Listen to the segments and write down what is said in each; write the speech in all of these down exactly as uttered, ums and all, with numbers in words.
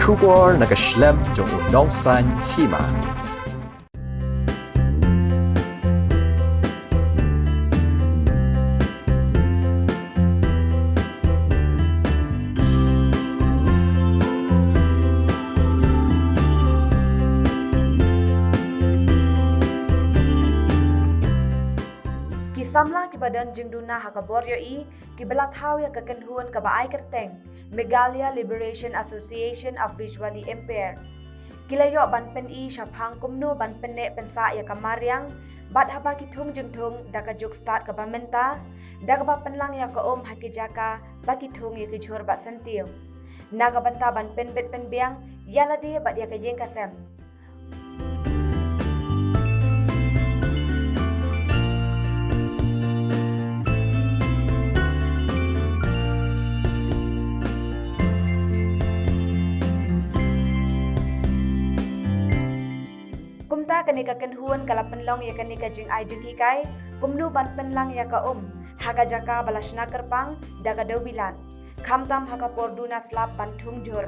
Khubor na ka shlem jong u nongsan hima. Ki samla kiba don jingduna ha ka bor ïohi kiba la thaw ïa ka kynhun kaba ai kyrteng Meghalaya Liberation Association of Visually Impaired. Ki la ïoh ban pyni shaphang kumno ban pynneh pynsah ïa ka mariang bad haba ki thung jingthung da ka juk stad kaba mynta, da kaba pynlang ïa ka um ha ki jaka ba ki thung ïa ki jhur bad syntiew, na ka bynta ban pynbit pynbiang ïa lade bad ïa ka ïing ka sem. Kumta kane ka kynhun ka la pynlong ïa kane ka jingai jinghikai kumno ban pynlang ïa ka um ha ka jaka ba la shna kyrpang da ka dewbilat, khamtam ha ka por duna slap ban thung jhur.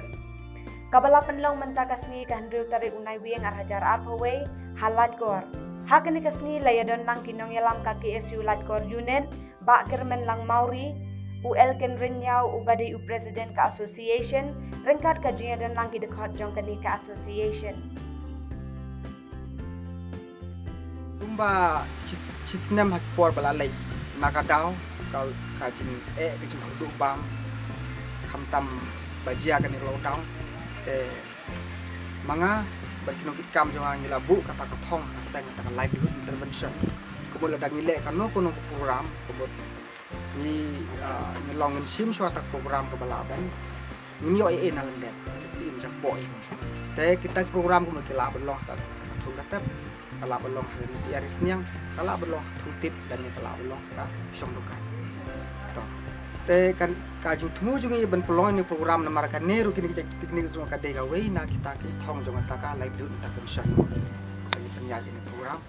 Kaba la pynlong mynta ka sngi ka hynriew tarik u Naiwieng ar hajar arphew wei ha Laitkor. Ha kane ka sngi la ïadon lang ki nongïalam ka K S U Laitkor Unit, Bah Kyrmenlang Mawrie, u Elkin Rynñiaw uba dei u President ka Association, ryngkat ka jingïadon lang ki dkhot jong kane ka Association. Kumba shi, shi snem ha ki por ba la leit, na ka daw ka, ka jingeh, ka jingkyrduh bam, khamtam ba jia kane ka lockdown. Te ma nga bad ki nongkitkam jong nga ngi la buh kata ka thong ha ka seng, kata ka livelihood intervention. Kumta lada ngi leh kano kano ka program, kumta ngi, ah, ngi long ngin shim shuwa kata ka program kaba lah ban ngin ïoh ei ei na lyndet, im jingpoi. Te kita ki program kumta ki lah ban long ha ka thung ka tep, ka lah ban long ha ka ri syiar ri sniang, ka lah ban long ha ka thung tip, lane ka lah ban long ha ka shong dukan. To. Te kan, ka jingthmu jong ngi ban pynlong ïa kane ka program namar kane ruh kine ki jait picnic jong ka dei kawei na kita ki thong jong kata ka livelihood intervention. Ka ngi pynïaid ïa kane ka program.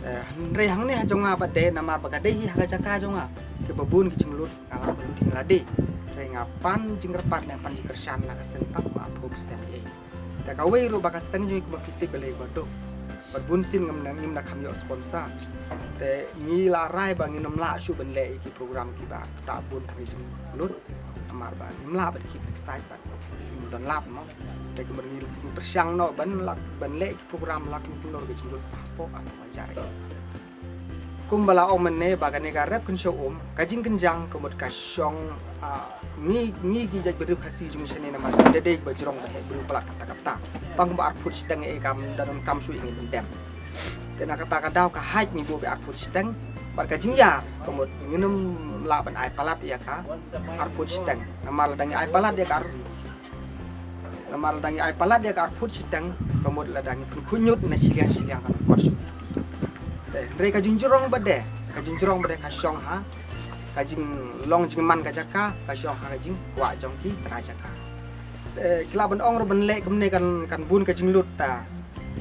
Eh, hynrei hangne ha jong nga pat de namar ba ka dei hi ha ka jaka jong nga, kiba bun ki jinglut nga la lut hi nga la dei. Hynrei nga pan jingkyrpad ne pan jingkyrshan la ka seng tang ba arphew percent ei. Te kawei ruh ba ka seng jong ngi kumba phi tip ka lei ba duk. Bad bun sien ngim na, ngim na kham ïoh sponsor. Te ngi la rai ba ngin ym lah shuh ban leh ïa ki program kiba ktah bun ka jinglut. Namar ba ngim lah ban keep excite bad ngim don lad mo. Te kumba ngi, ngi pyrshang noh ban lah, ban leh ki program la kumno kumno ka jinglut hapoh ar hajar. Kumba la ong mynne ba kane ka rep kynshew um, ka jingkynjang ka mut ka shong, ah, ngi, ngi ki jaitbynriew Khasi jong ngi shane namar ka dei ba jrong ba heh briew palat katta katta. Tang kumba ar phut shiteng eh kam da donkam shuh ïa ngi ban dem. Te na kata ka daw ka hait ngi buh ba ar phut shiteng bad ka jingïar ka mut ngin ym lah ban ai palat ïa ka ar phut shiteng. Namar lada ngi ai palat ïa ka ar Namar lada ngi ai palat ïa ka ar phut shiteng, ka mut lada ngi pynkhuid ñiut na shiliang shiliang ka kot shuh. Te hynrei ka jingjrong ba de, ka jingjrong ba de ka shong ha ka jinglong jingman ka jaka, ka shong ha ka jingkwah jong ki trai jaka. Te ki lah ban ong ruh ban leh kumne kan, kan bun ka jinglut ta.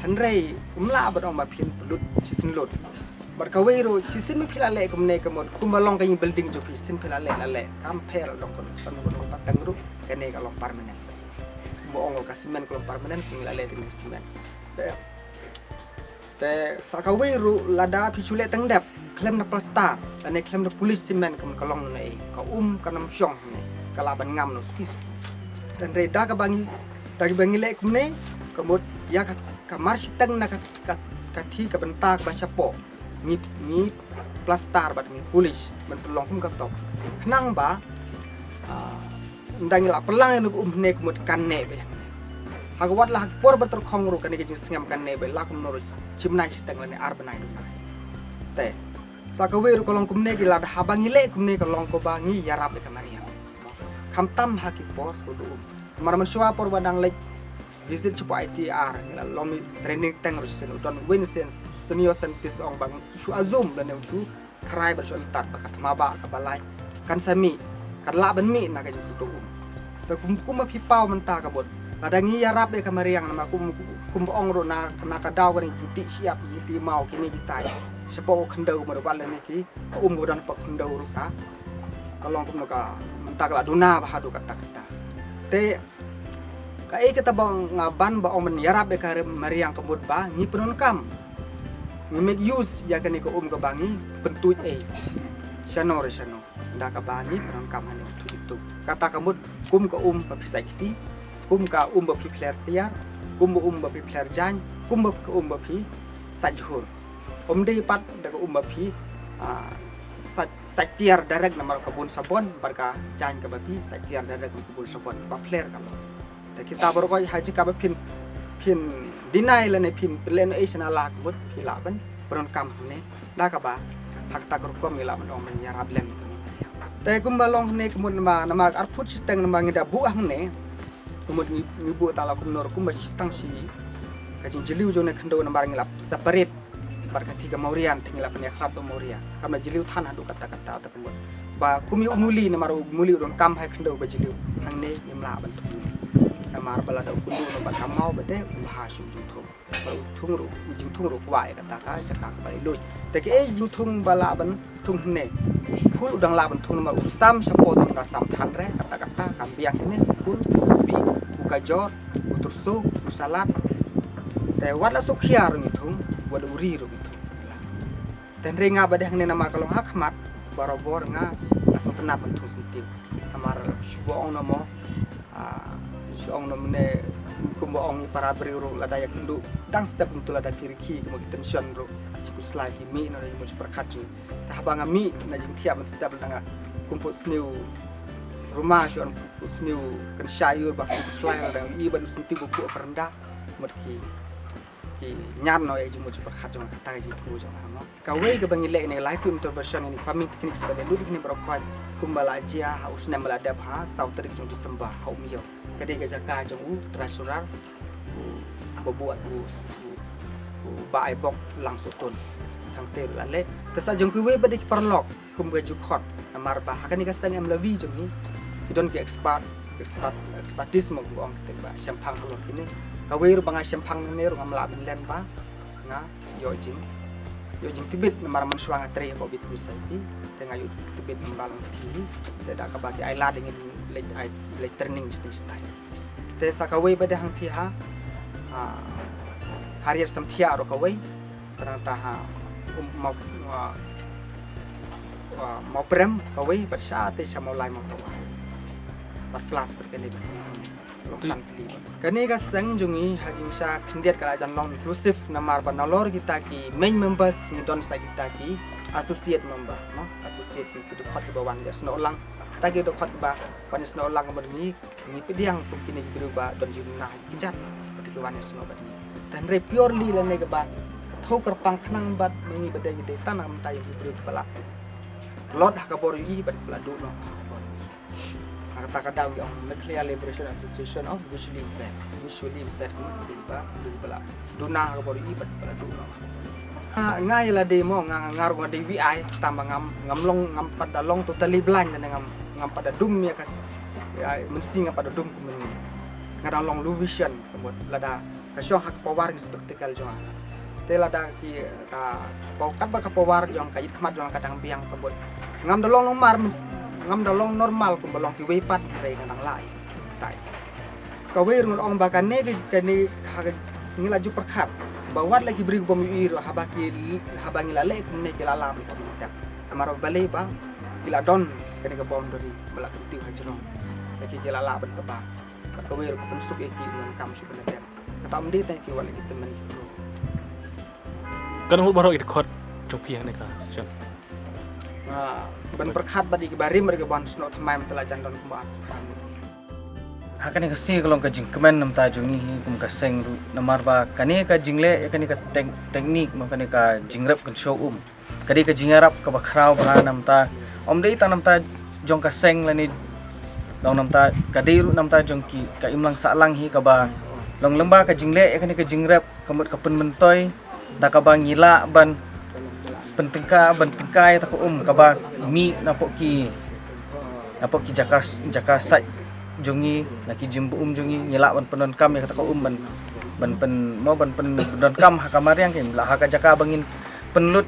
Hynrei ym lah ban ong ba phin pynlut shisien lut. Bad kawei ruh shisien ma phi la leh kumne ka mut kumba long ka ïing building jong phi, shisien phi la leh la leh kam pher long kon, kon, kon, kon pateng ruh kane ka long permanent. Kumba ong ka cement ka long permanent, ngi la leh ding cement. Te, te sa kawei ruh lada phi shu leh tang dep khlem da plaster lane khlem da polish cement ka mut ka long na ei, ka um kan ym shong ne ka lah ban ngam noh suki suki. Te hynrei da kaba ngi, da kaba ngi leh kumne ka mut ïa ka, ka mar shiteng na ka, ka, ka thi ka bynta kaba shapoh ngi, ngi plaster bad ngi polish ban pynlong kum ka top. Khnang ba, ah, ynda ngi la pynlang ïa ka um hynne ka mut kan neh beit. Ha ka wat la ha ka por ba tyrkhong ruh kane ka jingsngem kan neh beit la kumno ruh shim bnai shiteng lane ar bnai duna. Te sa kawei ruh ka long kumne ki lada haba ngi leh kumne ka long kaba ngi ïarap ïa ka mariang. Khamtam ha ki por kyrduh um. Namar mynshuwa por ba dang leit visit shapoh I C R, ngi la long training teng ruh shisien, u don uwei sien senior scientist ong ba shu assume lane shu kharai ba shu tat ba ka thma ba kaba lai kan sa mih, kan lah ban mih na ka jingkyrduh um. Te kum, kumba phi paw mynta ka mut lada ngi ïarap ïa ka mariang namar kum, kumba ong ruh na, na ka daw kane jingtih shyiap, jingtih maw kine kitai shapoh ka khyndew, kumba ruh ba lane ki ka um ka don hapoh khyndew ruh ka, ka long kumno ka mynta ka la duna ba haduh katta katta. Te Kaei kata ba nga ban ba ong ban ïarap ïa ka mariang ka mut ba ngi pyndonkam, ngi make use ïa kane ka um kaba ngi pyntuid ei shano re shano. Da kaba ngi pyndonkam hane u tuid tu. Kata ka mut kum ka um ba phi sait kti, kum ka um ba phi phler tiar, kum ba um ba phi phler jaiñ, kum ba ka um ba phi sait jhur. Um dei pat da ka um ba phi, ah, sait, sait tiar direct namar ka bun sabon, bad ka jaiñ kaba phi sait tiar direct namar ka bun sabon, ba phler ka long. Te kita baroh kawei ha jaka ba phin, phin deny lane phin pynlehnohei sha na la ka mut phi lah ban pyndonkam hangne. Da kaba ha kata ka rukom ngi lah ban ong ban ïarap lem ïa ka mariang. Te kumba long hangne ka mut namar, namar arphew shiteng namar ngi da buh hangne. Ka mut ngi, ngi buh tang la kumno rukom ba shi tang shi ka jingjylliew jong ne khyndew namar ngi la separate. Bad ka ti ka mawrian te ngi la pynïakhlad da u mawriang. Kam la jylliew than haduh katta katta ta ka mut. Ba kum ïa u muli namar u muli u donkam ha khyndew ba jylliew. Hangne ngim lah ban thung muli. Namar ba lada u kynduh noh bad ka maw ba dei u bha shuh u jingthung. Ba u thung ruh, u jingthung ruh kwah ïa kata ka jaka kaba i luid. Te kaei jingthung ba lah ban thung hangne. Phul u dang lah ban thung namar u sam shapoh tang da sam than re, kata kata kam biang hangne, phul, u bi, u kajor, u turso, u salad. Te wat la suk khia ruh ngi thung, wat la u ri ruh ngi thung. Te hynrei nga ba dei hangne namar ka long ha khmat, barabor nga, nga sngewtynnat ban thung syntiew. Namar shu ba ong noh mo, ah, shu ong noh mynne, kumba ong i para briew ruh lada ïakynduh dang step, kumtu lada ki rikhi kumba ki tension ruh, ki khuslai ki mih noh na jingmut jingpyrkhat jong. Te haba nga mih na jingthiah ban step lada nga kum put sniew ruma, shu ong put sniew kynshai ïur ba kum khuslai lada nga i bad u syntiew ba phuh ha rynda, mut ki ki ñiad noh ïa jingmut jingpyrkhat jong nga, kata ka jingthmu jong nga mo. Kawei kaba ngi leh ïa kane ka live field intervention, ïa kane ka farming techniques ba dei lut ïa kane baroh khoit, kumba la jia ha u snem ba la dep ha saw tarik jong December ha Umiew. Ka dei ka jaka jong u treasurer, u Bah Buat, u, u, u Bah Aibok Langsohtun. Tang te la leh. Te sa jong kiwei pat de ki paralok kum ka jingkhot. Namar ba ha kane ka seng M L V jong ngi ki don ki expert, expert, expertise mo, ki ong kita ba shemphang halor kine. Kawei ruh ba nga shemphang ne ruh ngam lah ban len ba nga ïoh jing, ïoh jingtbit namar mynshuwa nga trei hapoh B three society. Te nga ïoh tbit namar lang ti hi. Te da kaba ki ai lad ngi leit, ai leit training sting stai. Te sa kawei ba dei hangthie ha, ah, Hariat Samthiah ruh kawei. Kata ha, um, Maw, ah, ah, Mawprem kawei, bad sha te sha Mawlai Mawtawa. Bad plus bad kane bad. Long san tylli bad. Kane ka seng jong ngi ha jingshah khyndiat ka la jan long inclusive namar ba nalor kita ki main members ngi don sa kita ki associate member, no? Associate ki dkhot kiba wan ïa snoh lang. Kita ki dkhot kiba wan ïa snoh lang bad ngi Ngi pdiang kum kine ki briew ba don jingduna ha ki kjat, ba ki wan ïa snoh bad ngi. Te hynrei purely lane kaba ka thew kyrpang khnang bad ma ngi ba dei ngi dei tang na ka bynta ïa ki briew kiba la tlot ha ka bor ïohi bad ba la duh noh ha ka bor ïohi. Ha kata ka daw ngi ong Meghalaya Liberation Association of Visually Impaired. Visually impaired ka mut ki briew ba, briew ba la duna ha ka bor ïohi bad ba la duh noh ha ka bor ïohi. Ah, nga ïa lade mo, nga, nga ruh nga dei V I, tang ba ngam, ngam long, ngam pat da long totally blind, lane ngam, ngam pat da dum ïa ka s-, ïa mynsiem, ngam pat da dum kum mynne. Nga dang long low vision, ka mut lada ka shong ha ka power ngi spectacle jong nga. Te lada ki, ka, katba ka power jong ka ïit khmat jong nga ka dang biang, ka mut ngam da long longmar myns-, ngam da long normal kumba long kiwei pat, hynrei nga dang lah ïa tai. Kawei ruh ngan ong ba kane ka, kane ka, ngi la ju pyrkhat ba wat la ki briew bym ïohi ruh, haba ki, haba ngi la leh kumne ki la lah ban tap ban tap. Namar ba balei ba ki la don kane ka boundary ba la kyntiew ha jrong. Ïa ki, ki la lah ban tap ba. Bad kawei ruh ka pynsuk ïa ki, ngam kam shu ban tap. Kata ym dei tang ïa ki, wat la ki tymmen ki briew. Kan hut baroh ki dkhot jong phi ha kane ka session. Ah, ban pyrkhat bad ïa ki barim bad ïa ki ban snoh thymmai mynta la jan don kumba. Ha kane ka sngi ka long ka jingkmen na bynta jong ngi hi kum ka seng ruh namar ba kane ka jingleh ïa kane ka tek-, teknik mo, kane ka jingrep kynshew um. Ka dei ka jingïarap kaba khraw bha na bynta, ym dei tang na bynta jong ka seng lane dong na bynta, ka dei ruh na bynta jong ki, ka imlang sahlang hi kaba long lyngba ka jingleh ïa kane ka jingrep ka mut ka pynmyntoi da kaba ngi lah ban pyntyngka, ban tyngkai ïa kata ka um kaba mih napoh ki, napoh ki jaka, jaka sait jong ngi, na ki jingbuh um jong ngi, ngi lah ban pyndonkam ïa kata ka um ban, ban pyn, mo, ban pyndonkam ha ka mariang, ki lah ha ka jaka ba ngin pynlut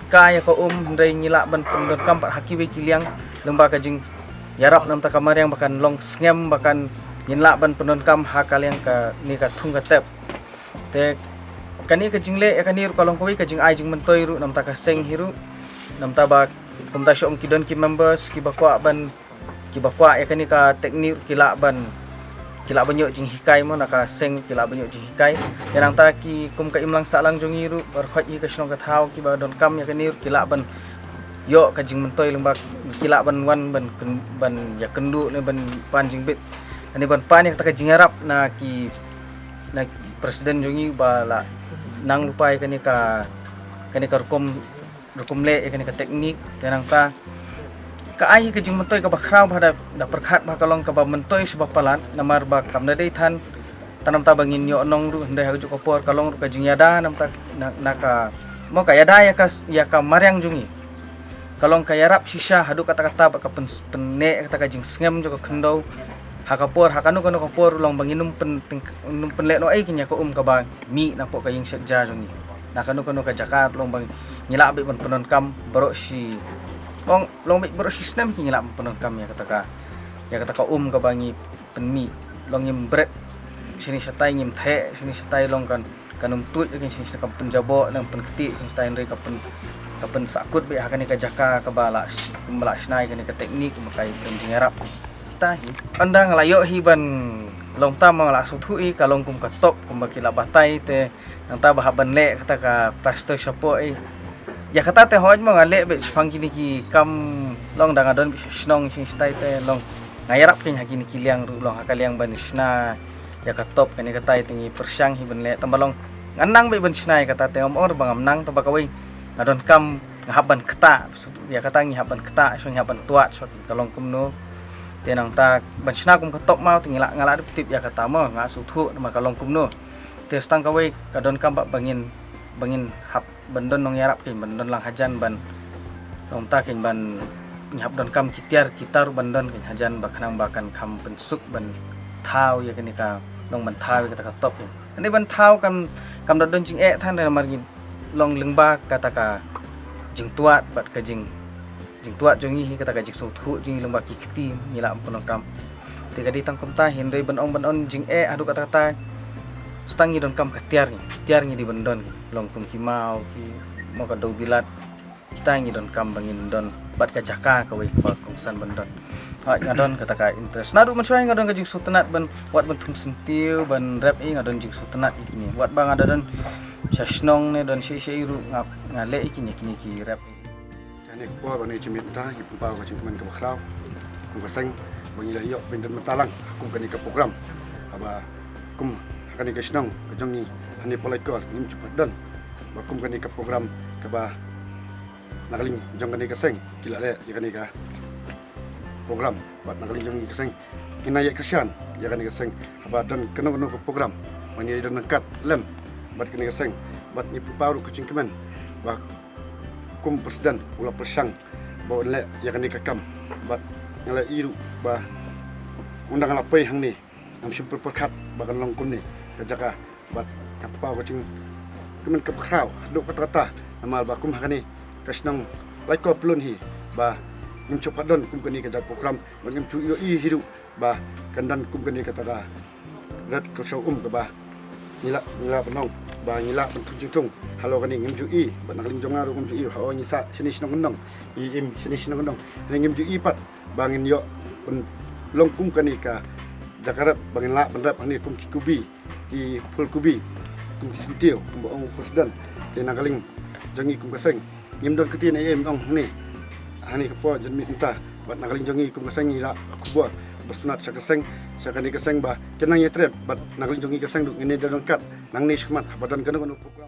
kai ïa ka um, hynrei ngi lah ban pyndonkam pat ha kiwei ki liang lyngba ka jingïarap na bynta ka mariang ba kan long sngem, ba kan ngin lah ban pyndonkam ha ka liang kane ka thung ka tep. Te kane ka jingleh ïa kane ruh ka long kawei ka jingai jingmyntoi ruh namta ka seng hi ruh, namta ba kumta shu ong ki don ki members kiba kwah ban, kiba kwah ïa kane ka teknik ki lah ban, ki lah ban ïoh jinghikai mo, na ka seng ki lah ban ïoh jinghikai. Te nangta ki kum ka imlang sahlang jong ngi ruh, baroh hi ka shnong ka thaw kiba donkam ïa kane ruh ki lah ban ïoh ka jingmyntoi lyngba, ki lah ban wan ban kyn-, ban ïakynduh ne ban pan jingbit, ne ban pan ïa kata ka jingïarap na ki, na president jong ngi ba la nang lypa ïa kane ka, kane ka rukom, rukom leh ïa kane ka teknik. Te nangta ka ai hi ka jingmyntoi kaba khraw ba da, da pyrkhat ba ka long kaba myntoi sha ba palat, namar ba kam da dei than tang namta ba ngin ïoh nong ruh, hynrei ha kajuh ka por ka long ruh ka jingïada namta na, na ka, mo, ka ïada ïa ka, ïa ka mariang jong ngi. Ka long ka ïarap shisha haduh katta katta bad ka pyn-, pynneh kata ka jingsngem jong ka khyndew. Ha ka por, ha kano kano ka por long ba ngin ym pyn-, ngin ym pynleh noh ei kine ka um kaba mih napoh ka ïing shet ja jong ngi. Na kano kano ka jaka long ba ngi lah beit ban pyndonkam baroh shi, long, long beit baroh shi snem ki ngi lah ban pyndonkam ïa kata ka, ïa kata ka um kaba ngi pynmih. Long ngim bret shane shatai, ngim theh shane shatai, long kan, kan ym tuid ïa kane shane shatai, kan pynjaboh, kan pynktieh shane shatai, hynrei ka pyn, ka pynsahkut beit ha kane ka jaka kaba la, kumba la shna ïa kane ka teknik, kumba ka ïa ka jingïarap. Kita hi. Ynda nga la ïoh hi ban long tam nga la sngewthuh hi, ka long kum ka top, kumba ki la batai te nangta ba hap ban leh kata ka plaster shapoh hi. Ïa kata te hooid mo nga leh beit shaphang kine ki kam, long da nga don beit sha shnong shane shatai te long nga ïarap kein ha kine ki liang ruh, long ha ka liang ban shna ïa ka top kane katai te ngi pyrshang hi ban leh, tang ba long ngan nang beit ban shna ïa kata te ngam ong ruh ba ngam nang, tang ba kawei nga donkam, nga hap ban ktah, ïa kata ngi hap ban ktah, shuh ngi hap ban tuat shuh ka long kumno. Te nangta ban shna kum ka top maw te ngi lah, nga lah dep tip ïa kata mo, nga sngewthuh namar ka long kumno. Te tang kawei ka donkam ba, ba ngin, ba ngin hap ban don nongïarap kein, ban don lang hajan ban, nangta kein ban, ngi hap donkam ki tiar ki tar ban don kein hajan ba khnang ba kan kham pynsuk ban thaw ïa kane ka, long ban thaw ïa kata ka top kein. Kane ban thaw kam, kam da don jingeh than namar ngi long lyngba kata ka jingtuat bad ka jing, jingtuat jong ngi hi, kata ka jingsngewthuh jong ngi lyngba ki kti ngi lah ban pyndonkam. Te ka dei tang kumta, hynrei ban ong, ban ong jingeh haduh katta katta, tang ngi donkam ka tiar ngi, tiar ngi dei ban don, long kum ki maw, ki maw, ka dewbilat. Kita ngi donkam ba ngin don bad ka jaka kawei kaba kongsan ban don. Hooid nga don kata ka interest. Naduh mynshuwa nga don ka jingsngewtynnat ban, wat ban thung syntiew, ban rep hi nga don jingsngewtynnat ïa kine. Wat ba nga da don sha shnong ne don shaei shaei ruh nga, nga leh ïa kine, kine ki rep hi. Kane ka por ba ngi ïa jingmut mynta ngi pynpaw ka jingkmen kaba khraw kum ka seng ba ngi la ïoh ban don mynta lang ha kum kane ka program. Haba kum ha kane ka shnong ka jong ngi hangne Palaikor ngim ju pat don ba kum kane ka program kaba na ka liang jong kane ka seng ki la leh ïa kane ka program. Bad na ka liang jong ngi ka seng ngi nang ïaid kyrshan ïa kane ka seng haba don kano kano ka program ba ngi don ryngkat lem bad kane ka seng. Bad ngi pynpaw ruh ka jingkmen ba kum president u la pyrshang ba un leh ïa kane ka kam. Bad nga la ïohi ruh ba ynda nga la poi hangne ngam shym pyrkhat ba kan long kumne ka jaka. Bad nga pynpaw ka jingkmen kaba khraw haduh katta katta namar ba kum ha kane ka shnong Palaikor pyllun hi ba ngim ju pat don kum kane ka jaka program bad ngim ju ïohi hi ruh ba kan don kum kane kata ka red kyrshaw um kaba ngi lah, ngi lah ban ong ba ngi lah ban thung jingthung. Halor kane ngim ju i, bad na ka liang jong nga ruh ngim ju i, haba ngi sah shane shnong kyndong, ngi im shane shnong kyndong, hangne ngim ju i pat ba ngin ïoh ban long kum kane ka jaka rep ba ngin lah ban rep hangne kum ki kubi, ki phul kubi, kum ki syntiew kumba ong u president. Te na ka liang jong ngi kum ka seng ngim don ktien ei ei ban ong hangne. Hangne ka por janmiet mynta bad na ka liang jong ngi kum ka seng ngi rah ka khubor ba sngewtynnat sha ka seng, sha kane ka seng ba kin nang ïatrei bad na ka liang jong ngi ka seng ruh ngin ïadon ryngkat nangne shakhmat haba don kano kano program.